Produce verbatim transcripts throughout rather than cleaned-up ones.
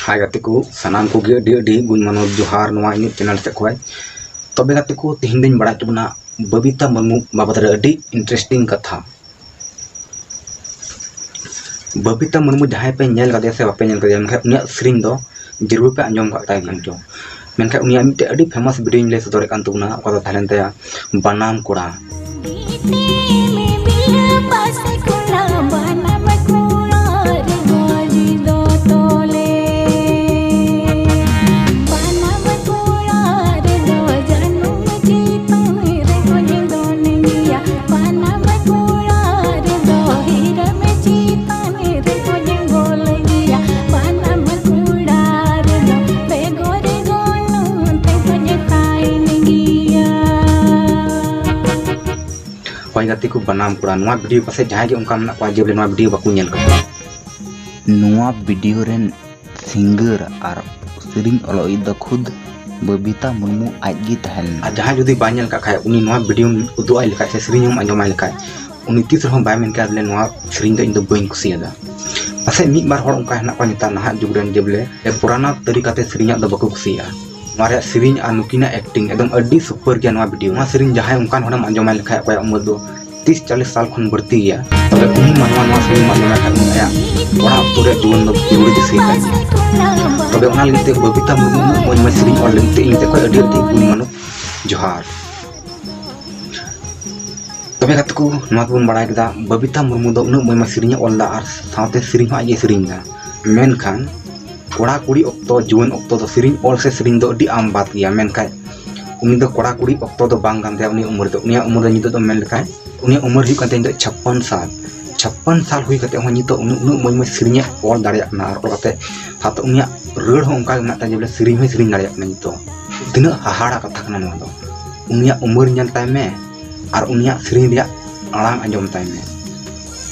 ᱦᱟᱭ ᱜᱟᱛᱮ ᱠᱚ, ᱥᱟᱱᱟᱢ ᱠᱚᱜᱮ ᱟᱹᱰᱤ ᱟᱹᱰᱤ ᱜᱩᱱ ᱢᱟᱱᱚᱛ ᱡᱚᱦᱟᱨ ᱱᱚᱣᱟ ᱤᱧᱟᱹᱜ ᱪᱮᱱᱮᱞ ᱥᱮᱫ ᱠᱷᱚᱱ᱾ ᱛᱚᱵᱮ ᱜᱟᱛᱮ ᱠᱚ, ᱛᱮᱦᱮᱧ ᱫᱚᱧ ᱵᱟᱲᱟᱭ ᱦᱚᱪᱚ ᱵᱚᱱᱟ ᱵᱚᱵᱤᱛᱟ ᱢᱩᱨᱢᱩ ᱵᱟᱵᱚᱫ ᱨᱮ ᱟᱹᱰᱤ ᱤᱱᱴᱟᱨᱮᱥᱴᱤᱝ ᱠᱟᱛᱷᱟ᱾ ᱵᱚᱵᱤᱛᱟ ᱢᱩᱨᱢᱩ ᱡᱟᱦᱟᱸᱭ ᱯᱮ ᱧᱮᱞ ᱠᱟᱫᱮᱭᱟ ᱥᱮ ᱵᱟᱯᱮ ᱧᱮᱞ ᱠᱟᱫᱮᱭᱟ, ᱢᱮᱱᱠᱷᱟᱱ ᱩᱱᱤᱭᱟᱜ ᱥᱮᱨᱮᱧ ᱫᱚ ᱡᱟᱹᱨᱩᱲ ᱯᱮ ᱟᱸᱡᱚᱢ ᱠᱟᱜ ᱛᱟᱭ ᱠᱟᱱ ᱪᱚ᱾ ᱢᱮᱱᱠᱷᱟᱱ ᱩᱱᱤᱭᱟᱜ ᱢᱤᱫᱴᱮᱡ ᱟᱹᱰᱤ ᱯᱷᱮᱢᱟᱥ ᱵᱷᱤᱰᱤᱭᱳᱧ ᱞᱟᱹᱭ ᱥᱚᱫᱚᱨᱮᱫ ᱠᱟᱱ ᱛᱟᱵᱚᱱᱟ, ᱚᱠᱟ ᱫᱚ ᱛᱟᱦᱮᱸ ᱞᱮᱱ ᱛᱟᱭᱟ ᱵᱟᱱᱟᱢ ᱠᱚᱲᱟ᱾ ᱦᱳᱭ ᱜᱟᱛᱮ ᱠᱚ, ᱵᱟᱱᱟᱢ ᱠᱚᱲᱟ, ᱱᱚᱣᱟ ᱵᱷᱤᱰᱤᱭᱳ ᱯᱟᱥᱮᱡ ᱡᱟᱦᱟᱸᱭ ᱜᱮ ᱚᱱᱠᱟ ᱢᱮᱱᱟᱜ ᱠᱚᱣᱟ ᱡᱮ ᱵᱚᱞᱮ ᱱᱚᱣᱟ ᱵᱷᱤᱰᱤᱭᱳ ᱵᱟᱠᱚ ᱧᱮᱞ ᱠᱟᱫᱟ᱾ ᱱᱚᱣᱟ ᱵᱷᱤᱰᱤᱭᱳ ᱨᱮᱱ ᱥᱤᱝᱜᱟᱨ ᱟᱨ ᱥᱮᱨᱮᱧ ᱚᱞᱚᱜᱤᱡ ᱫᱚ ᱠᱷᱩᱫ ᱵᱚᱵᱤᱛᱟ ᱢᱩᱨᱢᱩ ᱟᱡ ᱜᱮ ᱛᱟᱦᱮᱸ ᱞᱮᱱᱟ᱾ ᱟᱨ ᱡᱟᱦᱟᱸᱭ ᱡᱩᱫᱤ ᱵᱟᱭ ᱧᱮᱞ ᱠᱟᱜ ᱠᱷᱟᱡ, ᱩᱱᱤ ᱱᱚᱣᱟ ᱵᱷᱤᱰᱤᱭᱳᱢ ᱩᱫᱩᱜ ᱟᱭ ᱞᱮᱠᱷᱟᱡ ᱥᱮ ᱥᱮᱨᱮᱧ ᱦᱚᱸᱢ ᱟᱸᱡᱚᱢ ᱟᱭ ᱞᱮᱠᱷᱟᱡ, ᱩᱱᱤ ᱛᱤᱥ ᱨᱮᱦᱚᱸ ᱵᱟᱭ ᱢᱮᱱ ᱠᱮᱭᱟ ᱵᱚᱞᱮ ᱱᱚᱣᱟ ᱥᱮᱨᱮᱧ ᱫᱚ ᱤᱧ ᱫᱚ ᱵᱟᱹᱧ ᱠᱩᱥᱤᱭᱟᱫᱟ᱾ ᱯᱟᱥᱮᱡ ᱢᱤᱫ ᱵᱟᱨ ᱦᱚᱲ ᱚᱱᱠᱟ ᱦᱮᱱᱟᱜ ᱠᱚᱣᱟ ᱱᱮᱛᱟᱨ ᱱᱟᱦᱟᱜ ᱡᱩᱜᱽ ᱨᱮᱱ, ᱡᱮ ᱵᱚᱞᱮ ᱯᱩᱨᱟᱱᱟ ᱛᱟᱹᱨᱤᱠᱟ ᱛᱮ ᱥᱮᱨᱮᱧᱟᱜ ᱫᱚ ᱵᱟᱠᱚ ᱠᱩᱥᱤᱭᱟᱜᱼᱟ᱾ ᱱᱚᱣᱟ ᱨᱮᱭᱟᱜ ᱥᱮᱨᱮᱧ ᱟᱨ ᱱᱩᱠᱤᱱᱟᱜ ᱮᱠᱴᱤᱝ ᱮᱠᱫᱚᱢ ᱟᱹᱰᱤ ᱥᱩᱯᱟᱨ ᱜᱮᱭᱟ ᱱᱚᱣᱟ ᱵᱷᱤᱰᱤᱭᱳ᱾ ᱱᱚᱣᱟ ᱥᱮᱨᱮᱧ ᱡᱟᱦᱟᱸᱭ ᱚᱱᱠᱟᱱ ᱦᱚᱲᱮᱢ ᱟᱸᱡᱚᱢᱟᱭ ᱞᱮᱠᱷᱟᱡ, ᱚᱠᱚᱭᱟᱜ ᱩᱢᱮᱨ ᱫᱚ ᱛᱤᱥ ᱪᱟᱞᱤᱥ ᱥᱟᱞ ᱠᱷᱚᱱ ᱵᱟᱹᱲᱛᱤ ᱜᱮᱭᱟ, ᱛᱚᱵᱮ ᱩᱱᱤ ᱢᱟᱱᱣᱟ ᱱᱚᱣᱟ ᱥᱮᱨᱮᱧ ᱟᱸᱡᱚᱢ ᱞᱮᱠᱷᱟᱡ ᱟᱭᱟᱜ ᱠᱚᱲᱟ ᱚᱠᱛᱚ ᱨᱮᱭᱟᱜ ᱡᱩᱣᱟᱹᱱ ᱫᱚ ᱨᱩᱣᱟᱹᱲ ᱫᱤᱥᱟᱹᱭ ᱛᱟᱭ᱾ ᱛᱚᱵᱮ ᱚᱱᱟ ᱞᱟᱹᱜᱤᱫ ᱛᱮ ᱵᱚᱵᱤᱛᱟ ᱢᱩᱨᱢᱩ ᱩᱱᱟᱹᱜ ᱢᱚᱡᱽ ᱢᱚᱡᱽ ᱥᱮᱨᱮᱧ ᱚᱞ ᱞᱟᱹᱜᱤᱫ ᱛᱮ ᱤᱧ ᱛᱮ ᱠᱷᱚᱡ ᱟᱹᱰᱤ ᱟᱹᱰᱤ ᱜᱩᱱ ᱢᱟᱱᱚᱛ ᱡᱚᱦᱟᱨ᱾ ᱛᱚᱵᱮ ᱜᱟᱛᱮ ᱠᱚ, ᱱᱚᱣᱟ ᱫᱚᱵᱚᱱ ᱵᱟᱲᱟᱭ ᱠᱮᱫᱟ ᱵᱚᱵᱤᱛᱟ ᱢᱩᱨᱢᱩ ᱫᱚ ᱩᱱᱟᱹᱜ ᱢᱚᱡᱽ ᱢᱚᱡᱽ ᱥᱮᱨᱮᱧ ᱮ ᱚᱞ ᱮᱫᱟ ᱟᱨ ᱥᱟᱶᱛᱮ ᱥᱮᱨᱮᱧ ᱦᱚᱸ ᱟᱡ ᱜᱮ ᱥᱮᱨᱮᱧ ᱮᱫᱟ᱾ ᱢᱮᱱᱠᱷᱟᱱ ᱠᱚᱲᱟ ᱠᱩᱲᱤ ᱚᱠᱛᱚ, ᱡᱩᱣᱟᱹᱱ ᱚᱠᱛᱚ ᱫᱚ ᱥᱮᱨᱮᱧ ᱚᱞ ᱥᱮ ᱥᱮᱨᱮᱧ ᱫᱚ ᱟᱹᱰᱤ ᱟᱢ ᱵᱟᱫ ᱜᱮᱭᱟ᱾ ᱢᱮᱱᱠᱷᱟᱱ ᱩᱱᱤ ᱫᱚ ᱠᱚᱲᱟ ᱠᱩᱲᱤ ᱚᱠᱛᱚ ᱫᱚ ᱵᱟᱝ ᱠᱟᱱ ᱛᱟᱭᱟ ᱩᱱᱤᱭᱟᱜ ᱩᱢᱮᱨ ᱫᱚ᱾ ᱩᱱᱤᱭᱟᱜ ᱩᱢᱮᱨ ᱫᱚ ᱱᱤᱛᱚᱜ ᱫᱚ ᱢᱮᱱ ᱞᱮᱠᱷᱟᱱ, ᱩᱱᱤᱭᱟᱜ ᱩᱢᱮᱨ ᱦᱩᱭᱩᱜ ᱠᱟᱱ ᱛᱟᱭᱟ ᱱᱤᱛᱚᱜ ᱪᱷᱟᱯᱯᱟᱱ ᱥᱟᱞ᱾ ᱪᱷᱟᱯᱯᱟᱱ ᱥᱟᱞ ᱦᱩᱭ ᱠᱟᱛᱮ ᱦᱚᱸ ᱱᱤᱛᱚᱜ ᱩᱱᱟᱹᱜ, ᱩᱱᱟᱹᱜ ᱢᱚᱡᱽ ᱢᱚᱡᱽ ᱥᱮᱨᱮᱧ ᱮ ᱚᱞ ᱫᱟᱲᱮᱭᱟᱜ ᱠᱟᱱᱟ ᱟᱨ ᱚᱞ ᱠᱟᱛᱮ ᱥᱟᱶᱛᱮ ᱩᱱᱤᱭᱟᱜ ᱨᱟᱹᱲ ᱦᱚᱸ ᱚᱱᱠᱟ ᱜᱮ ᱢᱮᱱᱟᱜ ᱛᱟᱭᱟ ᱡᱮ ᱵᱚᱞᱮ ᱥᱮᱨᱮᱧ ᱦᱚᱸᱭ ᱥᱮᱨᱮᱧ ᱫᱟᱲᱮᱭᱟᱜ ᱠᱟᱱᱟ ᱱᱤᱛᱚᱜ᱾ ᱛᱤᱱᱟᱹᱜ ᱦᱟᱦᱟᱲᱟ ᱠᱟᱛᱷᱟ ᱠᱟᱱᱟ ᱱᱚᱣᱟ ᱫᱚ᱾ ᱩᱱᱤᱭᱟᱜ ᱩᱢᱮᱨ ᱧᱮᱞ ᱛᱟᱭ ᱢᱮ ᱟᱨ ᱩᱱᱤᱭᱟᱜ ᱥᱮᱨᱮᱧ ᱨᱮᱭᱟᱜ ᱟᱲᱟᱝ ᱟᱸᱡᱚᱢ ᱛᱟᱭ ᱢᱮ᱾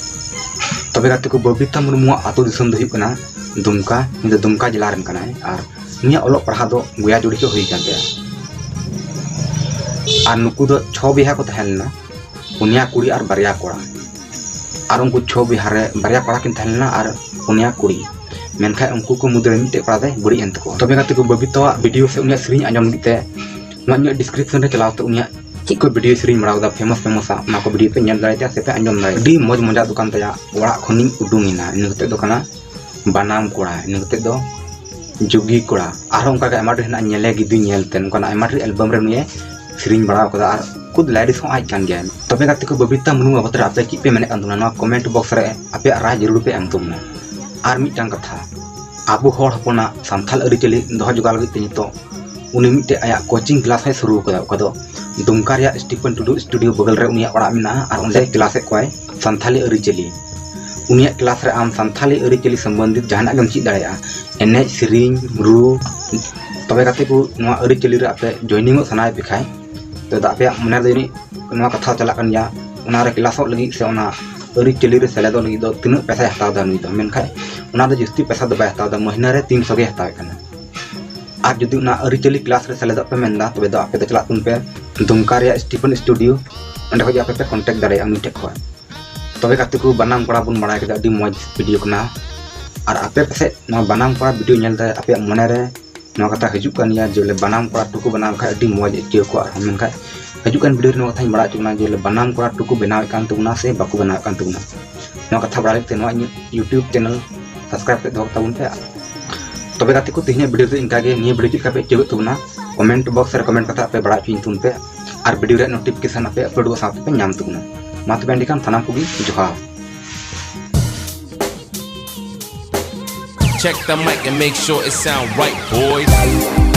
ᱛᱚᱵᱮ ᱜᱟᱛᱮ ᱠᱚ, ᱵᱚᱵᱤᱛᱟ ᱢᱩᱨᱢᱩᱣᱟᱜ ᱟᱹᱛᱩ ᱫᱤᱥᱚᱢ ᱫᱚ ᱦᱩᱭᱩᱜ ᱠᱟᱱᱟ ᱫᱩᱢᱠᱟ᱾ ᱩᱱᱤ ᱫᱚ ᱫᱩᱢᱠᱟ ᱡᱮᱞᱟ ᱨᱮᱱ ᱠᱟᱱᱟᱭ ᱟᱨ ᱩᱱᱤᱭᱟᱜ ᱚᱞᱚᱜ ᱯᱟᱲᱦᱟᱣ ᱫᱚ ᱜᱚᱭᱟᱡᱩᱲᱤ ᱠᱷᱚᱱ ᱦᱩᱭ ᱠᱟᱱ ᱛᱟᱭᱟ᱾ ᱟᱨ ᱱᱩᱠᱩ ᱫᱚ ᱪᱷᱚ ᱵᱚᱭᱦᱟ ᱠᱚ ᱛᱟᱦᱮᱸ ᱞᱮᱱᱟ, ᱯᱩᱱᱭᱟ ᱠᱩᱲᱤ ᱟᱨ ᱵᱟᱨᱭᱟ ᱠᱚᱲᱟ᱾ ᱟᱨ ᱩᱱᱠᱩ ᱪᱷᱚ ᱵᱚᱭᱦᱟ ᱨᱮ ᱵᱟᱨᱭᱟ ᱠᱚᱲᱟ ᱠᱤᱱ ᱛᱟᱦᱮᱸ ᱞᱮᱱᱟ ᱟᱨ ᱯᱩᱱᱭᱟ ᱠᱩᱲᱤ᱾ ᱢᱮᱱᱠᱷᱟᱱ ᱩᱱᱠᱩ ᱠᱚ ᱢᱩᱫᱽᱨᱮ ᱢᱤᱫᱴᱮᱡ ᱠᱚᱲᱟ ᱫᱚᱭ ᱵᱟᱹᱲᱤᱡ ᱮᱱ ᱛᱟᱠᱚᱣᱟ᱾ ᱛᱚᱵᱮ ᱜᱟᱛᱮ ᱠᱚ, ᱵᱚᱵᱤᱛᱟᱣᱟᱜ ᱵᱷᱤᱰᱤᱭᱳ ᱥᱮ ᱩᱱᱤᱭᱟᱜ ᱥᱮᱨᱮᱧ ᱟᱸᱡᱚᱢ ᱞᱟᱹᱜᱤᱫ ᱛᱮ ᱱᱚᱣᱟ ᱤᱧᱟᱹᱜ ᱰᱤᱥᱠᱨᱤᱯᱥᱚᱱ ᱨᱮ ᱪᱟᱞᱟᱣ ᱠᱟᱛᱮ ᱩᱱᱤᱭᱟᱜ ᱪᱮᱫ ᱠᱚ ᱵᱷᱤᱰᱤᱭᱳ ᱥᱮᱨᱮᱧ ᱵᱟᱲᱟᱣ ᱠᱟᱫᱟ, ᱯᱷᱮᱢᱟᱥ ᱯᱷᱮᱢᱟᱥ ᱟᱜ, ᱚᱱᱟ ᱠᱚ ᱵᱷᱤᱰᱤᱭᱳ ᱯᱮ ᱧᱮᱞ ᱫᱟᱲᱮᱭᱟᱜᱼᱟ ᱥᱮ ᱯᱮ ᱟᱸᱡᱚᱢ ᱫᱟᱲᱮᱭᱟᱜᱼᱟ᱾ ᱟᱹᱰᱤ ᱢᱚᱡᱽ ᱢᱚᱡᱟ ᱫᱚᱠᱟᱱ ᱛᱟᱭᱟ, ᱚᱲᱟᱜ ᱠᱷᱚᱱᱤᱧ ᱩᱰᱩᱝ ᱮᱱᱟ, ᱤᱱᱟᱹ ᱠᱟᱛᱮ ᱫᱚ ᱠᱟᱱᱟ ᱵᱟᱱᱟᱢ ᱠᱚᱲᱟ, ᱤᱱᱟᱹ ᱠᱟᱛᱮ ᱫᱚ ᱡᱩᱜᱤ ᱠᱚᱲᱟ, ᱟᱨᱦᱚᱸ ᱚᱱᱠᱟ ᱜᱮ ᱟᱭᱢᱟ ᱰᱷᱮᱨ ᱦᱮᱱᱟᱜᱼᱟ, ᱧᱮᱞᱮ ᱜᱤᱫᱩ ᱧᱮᱞ ᱛᱮ, ᱱᱚᱝᱠᱟᱱᱟᱜ ᱟᱭᱢᱟ ᱰᱷᱮᱨ ᱮᱞᱵᱟᱢ ᱨᱮ ᱱᱩᱭᱮ ᱥᱮᱨᱮᱧ ᱵᱟᱲᱟᱣ ᱠᱟᱫᱟ ᱟᱨ ᱠᱷᱩᱫ ᱞᱟᱭᱨᱤᱥ ᱦᱚᱸ ᱟᱡ ᱠᱟᱱ ᱜᱮᱭᱟᱭ᱾ ᱛᱚᱵᱮ ᱜᱟᱛᱮ ᱠᱚ, ᱵᱚᱵᱤᱛᱟ ᱢᱩᱨᱢᱩ ᱵᱟᱵᱚᱫ ᱨᱮ ᱟᱯᱮ ᱪᱮᱫ ᱯᱮ ᱢᱮᱱᱮᱫ ᱠᱟᱱ ᱛᱟᱵᱚᱱᱟ? ᱱᱚᱣᱟ ᱠᱚᱢᱮᱱᱴ ᱵᱚᱠᱥ ᱨᱮ ᱟᱯᱮᱭᱟᱜ ᱨᱟᱭ ᱡᱟᱹᱨᱩᱲ ᱯᱮ ᱮᱢ ᱛᱟᱵᱚᱱᱟ᱾ ᱟᱨ ᱢᱤᱫᱴᱟᱝ ᱠᱟᱛᱷᱟ, ᱟᱵᱚ ᱦᱚᱲ ᱦᱚᱯᱚᱱᱟᱜ ᱥᱟᱱᱛᱟᱞ ᱟᱹᱨᱤᱪᱟᱹᱞᱤ ᱫᱚᱦᱚ ᱡᱚᱜᱟᱣ ᱞᱟᱹᱜᱤᱫ ᱛᱮ ᱱᱤᱛᱚᱜ ᱩᱱᱤ ᱢᱤᱫᱴᱮᱡ ᱟᱭᱟᱜ ᱠᱳᱪᱤᱝ ᱠᱞᱟᱥ ᱦᱚᱸᱭ ᱥᱩᱨᱩ ᱠᱟᱫᱟ, ᱚᱠᱟ ᱫᱚ ᱫᱩᱢᱠᱟ ᱨᱮᱭᱟᱜ ᱥᱴᱤᱯᱷᱮᱱ ᱴᱩᱰᱩ ᱥᱴᱩᱰᱤᱭᱳ ᱵᱚᱜᱚᱞ ᱨᱮ ᱩᱱᱤᱭᱟᱜ ᱚᱲᱟᱜ ᱢᱮᱱᱟᱜᱼᱟ ᱟᱨ ᱚᱸᱰᱮ ᱠᱞᱟᱥ ᱮᱫ ᱠᱚᱣᱟᱭ ᱥᱟᱱᱛᱷᱟᱞᱤ ᱟᱹᱨᱤᱪᱟᱹᱞᱤ᱾ ᱩᱱᱤᱭᱟᱜ ᱠᱞᱟᱥ ᱨᱮ ᱟᱢ ᱥᱟᱱᱛᱷᱟᱞᱤ ᱟᱹᱨᱤᱪᱟᱹᱞᱤ ᱥᱚᱢᱵᱚᱱᱫᱷᱤᱛ ᱡᱟᱦᱟᱱᱟᱜ ᱜᱮᱢ ᱪᱮᱫ ᱫᱟᱲᱮᱭᱟᱜᱼᱟ, ᱮᱱᱮᱡ, ᱥᱮᱨᱮᱧ, ᱨᱩ᱾ ᱛᱚᱵᱮ ᱜᱟᱛᱮ ᱠᱚ, ᱱᱚᱣᱟ ᱟᱹᱨᱤᱪᱟᱹᱞᱤ ᱨᱮ ᱟᱯᱮ ᱡᱚᱭᱱᱤᱝᱚᱜ ᱥᱟᱱᱟᱭᱮᱫ ᱯᱮ ᱠᱷᱟᱡ, ᱛᱚ ᱟᱯᱮᱭᱟᱜ ᱢᱚᱱᱮ ᱨᱮ ᱡᱟᱹᱱᱤᱡ ᱱᱚᱣᱟ ᱠᱟᱛᱷᱟ ᱪᱟᱞᱟᱜ ᱠᱟᱱ ᱜᱮᱭᱟ, ᱚᱱᱟ ᱨᱮ ᱠᱞᱟᱥᱚᱜ ᱞᱟᱹᱜᱤᱫ ᱥᱮ ᱚᱱᱟ ᱟᱹᱨᱤᱪᱟᱹᱞᱤ ᱨᱮ ᱥᱮᱞᱮᱫᱚᱜ ᱞᱟᱹᱜᱤᱫ ᱫᱚ ᱛᱤᱱᱟᱹᱜ ᱯᱚᱭᱥᱟᱭ ᱦᱟᱛᱟᱣ ᱮᱫᱟ ᱱᱩᱭ ᱫᱚ, ᱢᱮᱱᱠᱷᱟᱡ ᱚᱱᱟ ᱫᱚ ᱡᱟᱹᱥᱛᱤ ᱯᱚᱭᱥᱟ ᱫᱚ ᱵᱟᱭ ᱦᱟᱛᱟᱣ ᱮᱫᱟ, ᱢᱟᱹᱦᱱᱟᱹ ᱨᱮ ᱛᱤᱱᱥᱚ ᱜᱮ ᱦᱟᱛᱟᱣᱮᱫ ᱠᱟᱱᱟ᱾ ᱟᱨ ᱡᱩᱫᱤ ᱚᱱᱟ ᱟᱹᱨᱤᱪᱟᱹᱞᱤ ᱠᱞᱟᱥ ᱨᱮ ᱥᱮᱞᱮᱫᱚᱜ ᱯᱮ ᱢᱮᱱᱫᱟ, ᱛᱚᱵᱮ ᱫᱚ ᱟᱯᱮ ᱫᱚ ᱪᱟᱞᱟᱜ ᱛᱟᱵᱚᱱ ᱯᱮ ᱫᱩᱢᱠᱟ ᱨᱮᱭᱟᱜ ᱥᱴᱤᱯᱷᱮᱱ ᱥᱴᱩᱰᱤᱭᱳ, ᱚᱸᱰᱮ ᱠᱷᱚᱡ ᱜᱮ ᱟᱯᱮ ᱯᱮ ᱠᱚᱱᱴᱮᱠᱴ ᱫᱟᱲᱮᱭᱟᱜᱼᱟ ᱩᱱᱤ ᱴᱷᱮᱡ ᱠᱷᱚᱡ᱾ ᱛᱚᱵᱮ ᱜᱟᱛᱮ ᱠᱚ, ᱵᱟᱱᱟᱢ ᱠᱚᱲᱟ ᱵᱚᱱ ᱵᱟᱲᱟᱭ ᱠᱮᱫᱟ, ᱟᱹᱰᱤ ᱢᱚᱡᱽ ᱵᱷᱤᱰᱤᱭᱳ ᱠᱟᱱᱟ᱾ ᱟᱨ ᱟᱯᱮ ᱯᱟᱥᱮᱡ ᱱᱚᱣᱟ ᱵᱟᱱᱟᱢ ᱠᱚᱲᱟ ᱵᱷᱤᱰᱤᱭᱳ ᱧᱮᱞ ᱛᱮ ᱟᱯᱮᱭᱟᱜ ᱢᱚᱱᱮ ᱨᱮ ᱱᱚᱣᱟ ᱠᱟᱛᱷᱟ ᱦᱤᱡᱩᱜ ᱠᱟᱱ ᱜᱮᱭᱟ ᱡᱮ ᱵᱚᱞᱮ ᱵᱟᱱᱟᱢ ᱠᱚᱲᱟ ᱴᱩ ᱠᱚ ᱵᱮᱱᱟᱣ ᱠᱷᱟᱡ ᱟᱹᱰᱤ ᱢᱚᱡᱽ ᱟᱹᱭᱠᱟᱹᱣ ᱠᱚᱜᱼᱟ᱾ ᱟᱨᱦᱚᱸ ᱢᱮᱱᱠᱷᱟᱡ ᱦᱤᱡᱩᱜ ᱠᱟᱱ ᱵᱷᱤᱰᱤᱭᱳ ᱨᱮ ᱱᱚᱣᱟ ᱠᱟᱛᱷᱟᱧ ᱵᱟᱲᱟᱭ ᱦᱚᱪᱚ ᱵᱚᱱᱟ ᱡᱮ ᱵᱚᱞᱮ ᱵᱟᱱᱟᱢ ᱠᱚᱲᱟ ᱴᱩ ᱠᱚ ᱵᱮᱱᱟᱣᱮᱫ ᱠᱟᱱ ᱛᱟᱵᱚᱱᱟ ᱥᱮ ᱵᱟᱠᱚ ᱵᱮᱱᱟᱣᱮᱫ ᱠᱟᱱ ᱛᱟᱵᱚᱱᱟ᱾ ᱱᱚᱣᱟ ᱠᱟᱛᱷᱟ ᱵᱟᱲᱟᱭ ᱞᱟᱹᱜᱤᱫ ᱛᱮ ᱱᱚᱣᱟ ᱤᱧᱟᱹᱜ YouTube channel subscribe ᱠᱟᱛᱮ ᱫᱚᱦᱚ ᱠᱟᱛᱟ ᱵᱚᱱ ᱯᱮ᱾ ᱛᱚᱵᱮ ᱜᱟᱛᱮ ᱠᱚ, ᱛᱮᱦᱮᱧᱟᱜ ᱵᱷᱤᱰᱤᱭᱳ ᱫᱚ ᱤᱱᱠᱟ ᱜᱮ᱾ ᱱᱤᱭᱟᱹ ᱵᱷᱤᱰᱤᱭᱳ ᱪᱮᱫ ᱞᱮᱠᱟ ᱯᱮ ᱟᱹᱭᱠᱟᱹᱣᱮᱫ ᱛᱟᱵᱚᱱᱟ, ᱠᱚᱢᱮᱱᱴ ᱵᱚᱠᱥ ᱨᱮ ᱠᱚᱢᱮᱱᱴ ᱠᱟᱛᱮ ᱟᱯᱮ ᱵᱟᱲᱟᱭ ᱦᱚᱪᱚᱧ ᱛᱟᱵᱚᱱ ᱯᱮ, ᱟᱨ ᱵᱷᱤᱰᱤᱭᱳ ᱨᱮᱭᱟᱜ ᱱᱳᱴᱤᱯᱷᱤᱠᱮᱥᱚᱱ ᱟᱯᱮ ᱟᱯᱞᱳᱰᱚᱜ ᱥᱟᱶ ᱛᱮᱯᱮ ᱧᱟᱢ ᱛᱟᱵᱚᱱᱟ᱾ ᱢᱟ ᱛᱚᱵᱮ ᱮᱸᱰᱮᱠᱷᱟᱱ ᱥᱟᱱᱟᱢ ᱠᱚᱜᱮ ᱡᱚᱦᱟᱨ᱾ Check the mic and make sure it sound right, boys.